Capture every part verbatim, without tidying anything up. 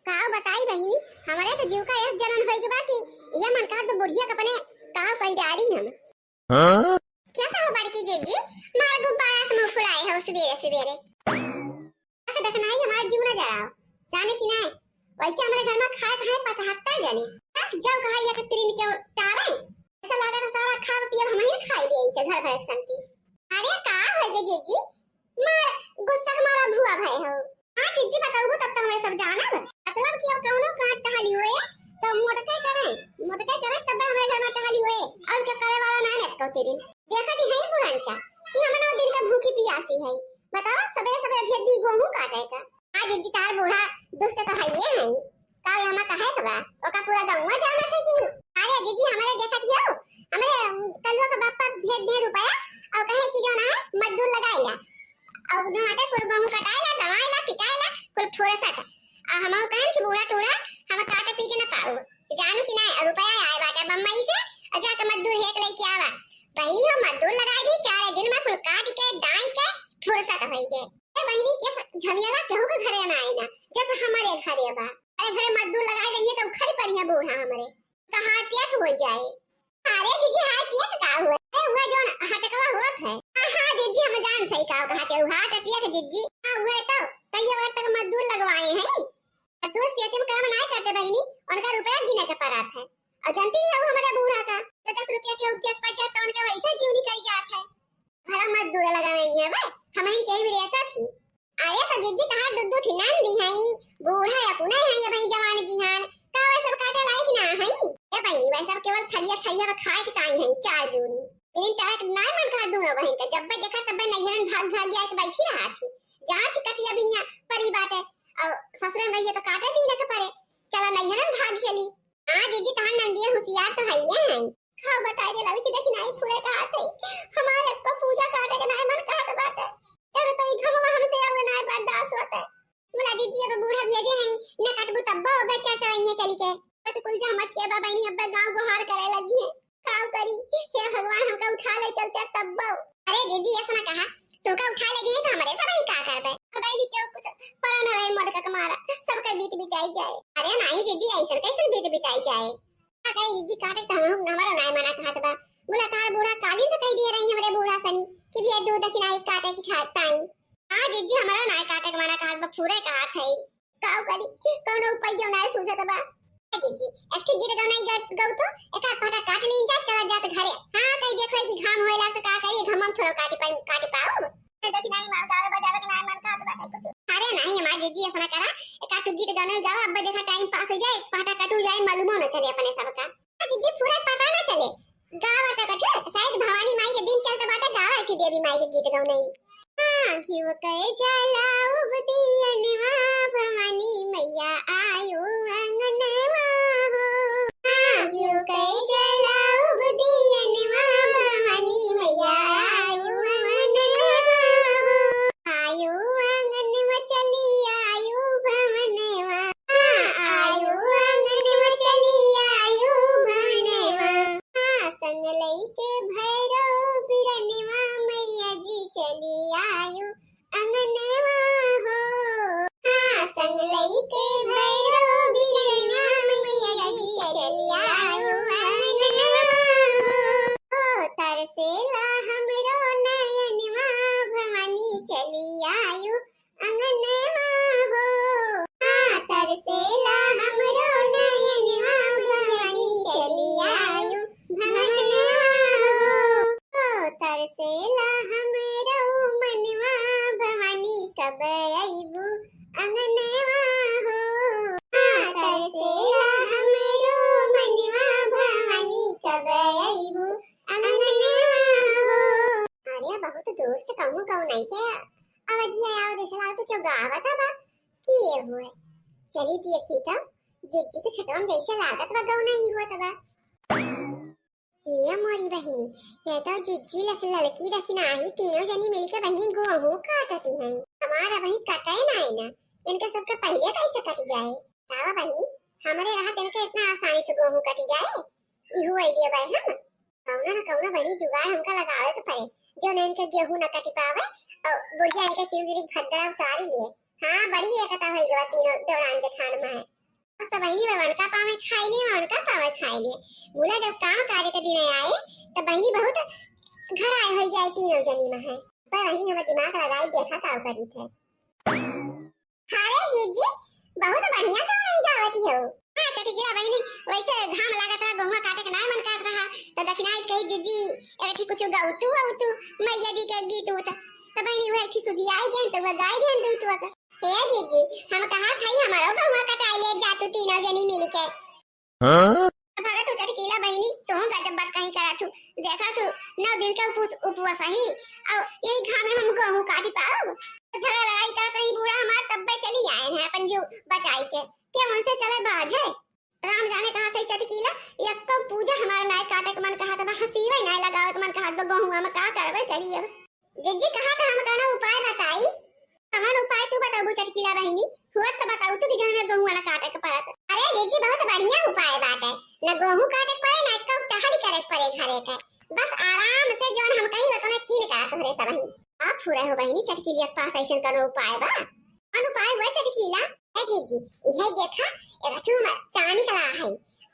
का बताई बहिनी, हमरे तो जीव का एस जलन होई के बा कि ये मन का तो बुढ़िया के अपने का कई डारी हम। हाँ? कैसा हो बड़की जिज्जी, मार गुब्बारा से मुंह फुलाए हो सुबेरे सुबेरे। देख, देखनाई हमार जीव ना जराओ, जाने कि नहीं? वैसे हमरे घर में खाए खाए पचहत्तर जने। तक जाओ कहा एक तिरिन के टारे, ऐसा लगा था सारा खाब पियब हम ही खाई लिए थे घर भर के संती। अरे का हो गए जिज्जी, मार गुस्सा के मारा भुआ भए हो। हाँ जिज्जी, बताऊ तब तो हमरे सब जानब। मतलब कि अब कौनो काट टहली हुए तो मोटके करे, मोटके करे तब हमरे घर में टहली हुए। और के करे वाला ना है तो तेरी। देखा थी है पुरंचा कि हम नौ दिन का भूखी पियासी है। बताओ सबेरे सबेरे भेद दी गोहूं काटे का। आज जिज्जी तार बूढ़ा दुष्ट तो है ये है। का ये हमा कहे के बा? ओका पूरा गौवा जानत है कि? अरे जिज्जी, हमरे देखत हियो, हमरे, अम, कलुआ के बाप पर भेज दे रुपया और कहे कि जो ना है मजदूर लगाए ला। और जो आटे कुल गहूं कटाए ला, दवाए ला, पिटाए ला, कुल फुरसत। आ हमहू कहेन कि बूढ़ा टूढ़ा हम काटे पीटे न पाऊ। जानू कि नहीं, रुपया आए बाटे बम्बई से, और जाके मजदूर हेक लेके आवा। बहिनी हो मजदूर लगाए दी, चार दिन में कुल काट के, डाई के, फुरसत होई गए। ए बहिनी के झमियाला केहू के घरे ना आए ना, जैसे हमारे घरे बा। अरे घरे मजदूर लगाए देंगे तो खरी पड़िया बूढ़ा हमरे। कहाँ टेक हो जाए। अरे दीदी, हार्ट अटैक का हुआ? अरे हुआ जो हटकवा होत है। हाँ, हाँ दीदी, हम जानत है का कहत है, हार्ट अटैक दीदी। हाँ, हुआ तो कई वक्त तक मजदूर लगवाए हैं। मजदूर से तुम काम नहीं करते बहिनी, उनका रुपया गिने के पड़त है। और जानती है वो हमारा बूढ़ा का, तो दस रुपया के उद्योग पड़ जाता, उनका वैसे जीव निकल जात है। भला मजदूर लगावेंगे अब, हम ही कहीं भी रहता थी। अरे तो जिज्जी, तहार दू दू ठिनान दी हई, बूढ़ा या पुनई हई, अबही जवान जिहान, का वह सब काटे लायक ना हई? ए बहिनी, वह सब केवल थरिया थरिया में खाए के ताई हई, चार जूनी। लेकिन चाहे तो नाय मन कहा दोनों बहिन का, जब देखा तब नैहरन भाग भाग जाए के बैठी रहा थी। जहाँ थी कटिया बिनिया परी बाटे, और ससुरे में रहिए तो काटे भी न के पड़े, चला नैहरन भाग चली। हाँ जिज्जी, तहार नंदिया होशियार तो हइये हई। खाओ बताई रे ललकी, देखी नाई फुरे का हाथ है। हमारे को पूजा काटे के नाई मन कहत बाटे। अरे तो ई घमवा हमसे अब नाई बर्दाश्त होते। मुला दीदी अब बूढ़ा भेजे हैं, न कटबू तब्बो अब चर्चा रही है चली के। तो कुल जहमत के बा बहिनी, अब गाँव गुहार करे लगी है। काव करी, हे भगवान हमका उठा ले चलते तब्बो। अरे दीदी ऐसा ना कहा, तुमका उठा ले गई तो हमारे सब ही का करबे। अब बहिनी के कुछ परा न रहे मटका के मारा, सबका बीत बिताई जाए। अरे नाई दीदी ऐसा कैसे बीत बिताई जाए? अरे जी काटे त हम हमारा नाय मना कहत बा। बोला तार बूढ़ा काली से कह दिए रही हमरे बूढ़ा सनी कि भैया दूध दक्षिणा ही काटे की खात ताई। हाँ जिज्जी, हमारा नाय काटे के मना कहत बा, फूरे कहत है। काव करी, कौनो उपाय क्यों नाय सूझत बा। ए जिज्जी, एक ठे गीत गाना ही गा-, गाऊ तो, एक आध पाटा काट लीन जा, चला जात घरे। हाँ, कहीं देखो कि घाम होए लाग तो का करी, घाम हम थोड़ा काटी पाई, काटी पाऊ। देखी नाई मार गावे बजावे के नाय मन कहत बाटे कुछ। अरे नाई हमार जिज्जी ऐसा ना करा, एक आध गीत गाना ही गावा, अब देखा टाइम पास हो जाए, पाटा कटू जाए, मालूमो न चले अपने सबका। जिज्जी पूरा पता ना चले। गावा तो कथे, शायद भवानी माई के दिन चलत बाटे, गावा के देवी माई के गीत गौनई। हाँ, घिउ के जलाउब दियनवा, भवानी मैया आयु अंगनवा हो। हाँ, घिउ के जलाउब दियनवा, भवानी मैया आयु अंगनवा हो। आयु अंगनवा चली आयु भवनवा। आयु आंगन में चली आयु भवनवा। हाँ, संग लइके भैरव बिरनवा मैया जी चली आयु अंगनवा हो। हाँ, संग लइके भैरव बिरनवा मैया जी चली आयु अंगनवा हो। ओ तरसेला हमरो नयनवा भवानी चली आयु अंगनवा हो। हाँ, तरसेला हमरो नयनवा भवानी चली आयु भवनवा हो। हो, तरसेला हमरो मनवा भवानी कब अइबू अंगनवा हो। हाँ, तरसेला हमरो मनवा भवानी कब अइबू अंगनवा हो। अरे, बहुत दूर से कहूँ कहूँ नहीं के आवाजिया आवत, ऐसा लागत क्यों गावत बा? के हुए? चली देखी तो, जिज्जी के खेतवा में जैसे लागत बा गौना ही होत बा। हे मोरी बहिनी, ये तो जिज्जी लख-, ललकी दखिनाही तीनों जनी मिलके बहिनी गोहूं काटती हैं। हमारा वही कटे ना है ना, इनका सबका पहले कैसे कट जाए? बतावा बहिनी, हमरे रहत इनके इतना आसानी से गोहूं कट जाए? इहू idea बाय हम। कौनो न कौनो बहिनी जुगाड़ हमका लगावे के पड़े, जो न इनके गेहूं न कट पावे और बुढ़िया इनके तीन दिन भद्रा उतारी लिए। हाँ, बड़ी एकता होई गवा तीनों देवरान जेठान में है। बस तो बहिनी, मैं उनका पावे खाई ली, मैं उनका पावे खाई ली। मुला जब काम कार्य के दिन आए, तो बहिनी बहुत घर आए हो जाए तीनों जनी में है। पर बहिनी, हमार दिमाग लगाई, देखा का करी थे। अरे जीजी, बहुत बढ़िया गाना गावत हो। हाँ चटकीला बहिनी, वैसे घाम लागत रहा, गहुआ काटे के नाय मन करत रहा, तो दखिनाई कही, "जीजी, एक ठी कुछ गाउतू वाउतू, मैया जी के गीत उत।" तो बहिनी वह एक ठी सुधियाई गए, तो वह गाई गए दूतवा का। "हे जीजी, हम कहा था हमारो गहुआ कटाई ले जा तू तीनों जनी मिल के।" हाँ? अब भगत तू चटकीला बहिनी, तू गजब बात कहीं करा तू। देखा तू, नौ दिन के उपवास, उपवास ही, और यही घाम में हम गहूँ काटी पाओ? तो झगड़ा लड़ाई करत रही बूढ़ा हमार, तब्बे चली आए हैं अपन जीव बचाई के। के उनसे चले बाज है? राम जाने कहाँ से चटकीला, यक्को पूजा हमार नाय काटे के मन कहा, तो हसीवे नाय लगावे के मन कहा, तो गहुआ में का करबे करी अब? जिज्जी कहा था हम कौनो उपाय बताई? कवन उपाय तू बताबू चटकीला बहिनी? हुआ तो बताऊ तू कि जहन में गहुआ ना काटे के पड़त। अरे जिज्जी बहुत बढ़िया उपाय बाटे, ना गहूँ काटे के पड़े, ना एक्को टहल करे के पड़े घरे के। बस आराम से जौन हम कही बस उन्हें कीन करा तोहरे सब ही। आप फुरे हो बहिनी चटकीलिया के पास ऐसन कौनो उपाय बा? कौन उपाय हुआ चटकीला? ए जिज्जी, इहे देखा, एगो ठो हमर टानिक ला है,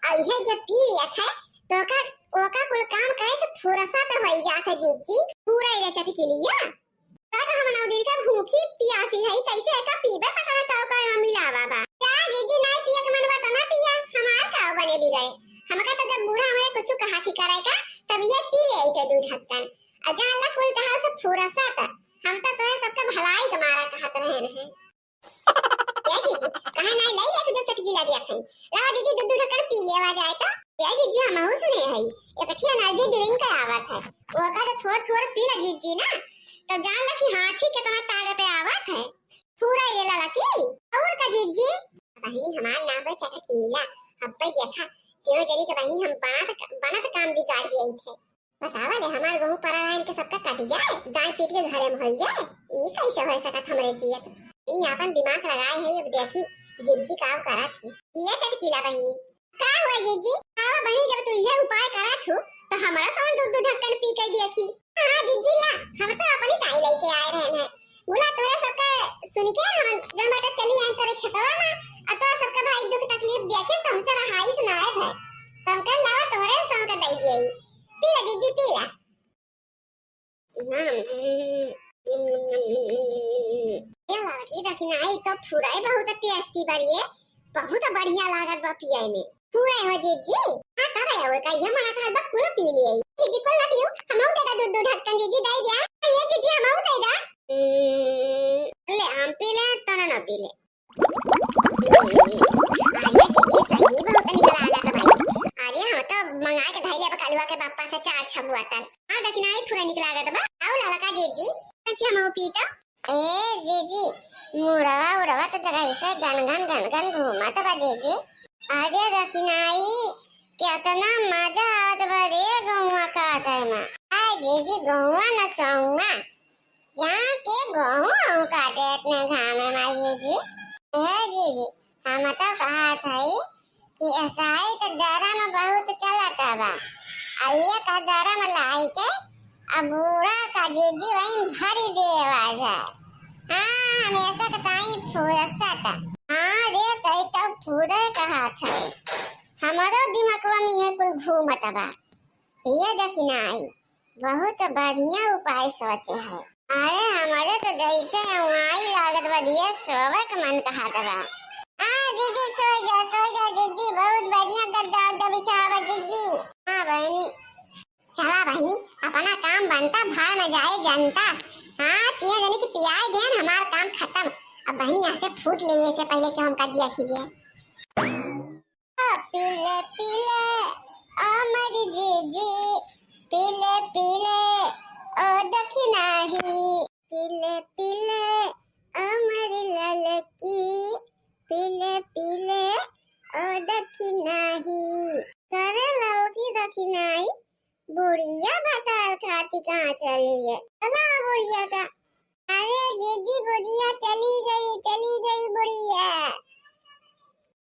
और इहे जब पी लिया था, तो ओका, ओका कुल काम करे से फुरसत होई जात है जिज्जी। पूरा इहे चटकीलिया। का तो हम नौ दिन के भूखी पियासी है, कैसे एका पीबे पता ना का ओकर में मिलावा बा। जा जिज्जी, नाय पिए के मन बा तो ना पिया, हमार का बने बिगड़े। हमका तो जब बूढ़ा हमारे कुछ कहा थी करे का, तब ये पी ले के दू ढक्कन। और जान ला कुल कहा से फुरसत, हम तो तोरे सबके भलाई के मारा कहत रहन है। ए जिज्जी, कहे नाय लाई ले तुझे चटकीला दिया खाई। लावा जिज्जी, दू दू ढक्कन पी लेवा जाए तो। ए जिज्जी, हमहू सुने हई, एक ठे energy drink आवत है, ओका तो थोड़ थोड़ पी ला जिज्जी ना, तो जान ला कि हाथी कितना ताकत आवत है। पूरा ये ला की। और का जिज्जी? बहिनी हमार नाम है चटकीला। अब भाई देखा, तीनों जनी के बहिनी हम बनत, बनत काम बिगाड़ दिए थे। बतावा ले, हमार गहूँ परा रहा, इनके सबका कट जाए, दाई पीट के घरे में होई जाए, ई कैसे हो सकत हमरे जियत? इनी आपन दिमाग लगाए है, अब देखी जिज्जी का करत है। ये चटकीला बहिनी, का हुआ जिज्जी? का हुआ बहिनी, जब तू ये उपाय करत हो, तो हमारा सामान दू दू ढक्कन पी के देखी। हाँ जिज्जी ला, हम तो अपनी ताई लेके आए रहन है, बोला तोरे सबके सुन के हम जन बाटे चली आए तोरे खेतवा में, आ तोरे सबके भाई दुख तकलीफ देखे तुमसे रहाई सुनाए है, तुमके लावा तोरे सबके दे दिए। पी ला जिज्जी, पी ला। ये लड़की दखिनाई तो फुराई बहुत tasty बा रे, बहुत बढ़िया लागत बा पिए में। फुराई हो जिज्जी? हाँ, तब और का, ये मना कहत बा, कुल पी लिए। जिज्जी, कुल ना पियो, हमहू दे दा दू, दू ढक्कन, जिज्जी, दे दिया। ये जिज्जी, हमहू दे दा। हम्म, ले, हम पी ले, तोना ना पी ले। अरे जिज्जी, सही बहुत निक लागत भाई। अरे, हम तो मंगा के धइले अब कलुआ के बापा से चार छह बोतल। हाँ, दखिनाई फुराई निक लागत बा। आओ ललका जिज्जी, अच्छा, हमहू पी तो। ए जीजी, मुड़वा उड़वा तो जरा ऐसे गन गन गन गन घूमत बा जीजी। अरे दखिनाई, केतना मजा आवत बा रे गहुआ काटे में। आ जीजी, गहुआ न सहुआ, यहाँ के गहुआ काटे इतने घामे में जीजी। ए जीजी, हम तो कहत हई कि एसाई के डरम बहुत चलत बा। आ ये का डरम लाई के आ बूढ़ा का जीजी वहीं भरी देवा जाए। हाँ, हमेशा के ताई फुरसत। हाँ रे, तई तो फुरे कहत है। हमरो दिमकवा में ये कुल घूमत बा। ये दखिनाई, बहुत बढ़िया उपाय सोचे है। अरे, हमरे तो जैसे अउआई लागत बा, दिए सोवे के मन कहत बा। आ, जीजी, सोई जा, सोई जा, जीजी, बहुत बढ़िया गद्दा उद्दा बिछावा, जीजी। हाँ, बहिनी। चला, बहिनी, अपना काम बनता, भाड़ में जाए जनता। हाँ, तीनों जनी के पियाई देन, हमार काम खत्म। अब बहिनी, यहाँ से फूट ले, इससे पहले कि हम कर दिया खींचे। ओ पीले पीले अमर जीजी, पीले पीले ओ दखिनाही, पीले पीले अमर ललकी, पीले पीले ओ दखिनाही। करे ललकी दखिनाही, बुढ़िया भतार खाती कहाँ चली है? चला बुढ़िया का। अरे जीजी, बुढ़िया चली गई, चली गई बुढ़िया।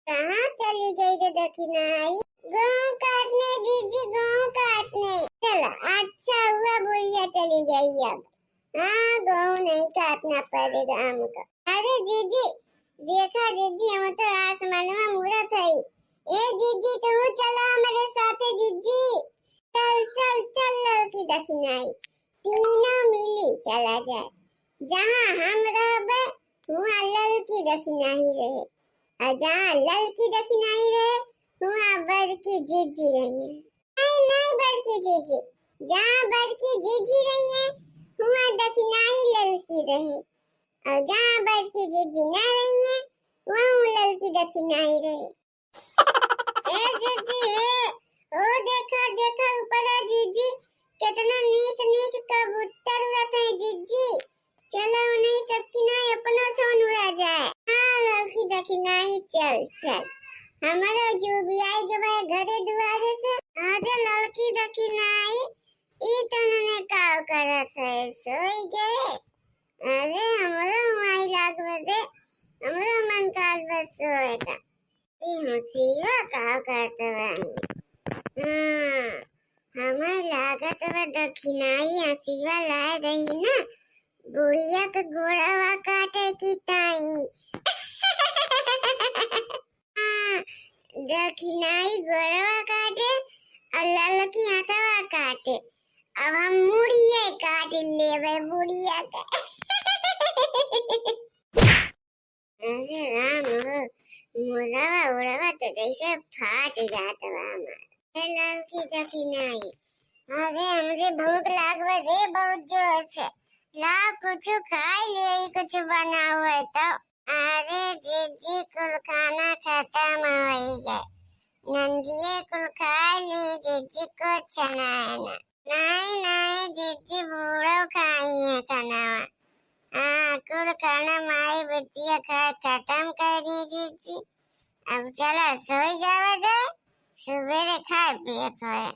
कहाँ चली गई रे दखिनाई? गेहूं काटने जीजी, गेहूं काटने। चला, अच्छा हुआ बुढ़िया चली गई अब। हाँ, गेहूं नहीं काटना पड़ेगा हमको। अरे जीजी, देखा जीजी, हम तो आसमान में उड़त है। ए जिज्जी, तू चला हमरे साथे जिज्जी। चल, चल, चल ललकी दखिनाई, तीनों मिली चला जाए। जहाँ हम रहबे, हुआँ ललकी दखिनाई रहे, और जहाँ ललकी दखिनाई रहे, हुआँ बड़की जिज्जी रही है। नहीं, नहीं बड़की जिज्जी, जहाँ बड़की जिज्जी रही है, हुआँ दखिनाई ललकी रहे, और जहाँ बड़की जिज्जी ना रही है, वहाँ ललकी दखिनाई रहे। ए जिज्जी, ए, ओ देखा, देखा ऊपर आ जिज्जी, कितना नीक नीक कबूतर उड़त है जिज्जी। चला उन्हीं सबकी नाई अपनो सोन उड़ा जाए। हाँ ललकी दखिनाई, चल चल, हमारा जो भी आई गवा घरे दुआरे से। अरे ललकी दखिनाई, ई तनने का करत है, सोई गए? अरे हमरो माई लाग बदे, हमरो मन काल बस सोए का। ई हसीवा का करत बानी? हाँ, हमें लागत बा दखिनाई हसीवा लाए रही ना, बुढ़िया के गोड़वा काटे की ताई। हाँ, दखिनाई गोड़वा काटे और ललकी हथवा काटे। अब हम मुड़िए काट लेबे, मुड़िया के। अरे राम हो, मुड़वा उड़वा तो जैसे फाट जात बा हमार। ए ललकी दखिनाई, अरे हमरे भूख लाग बा रे बहुत जोर से, ला कुछ खाए ले, कुछ बनाओ है तो। अरे जिज्जी, कुल खाना खतम होइ गए, नंदिये कुल खाए ले जिज्जी, कुछ ना है ना। नहीं नहीं जिज्जी, बूढ़ो खाई है खानावा। हाँ, कुल खाना माई बिटिया खाए खतम कर दी जिज्जी। अब चला सोई जावा जाए, सुबेरे खाए पिए खाए।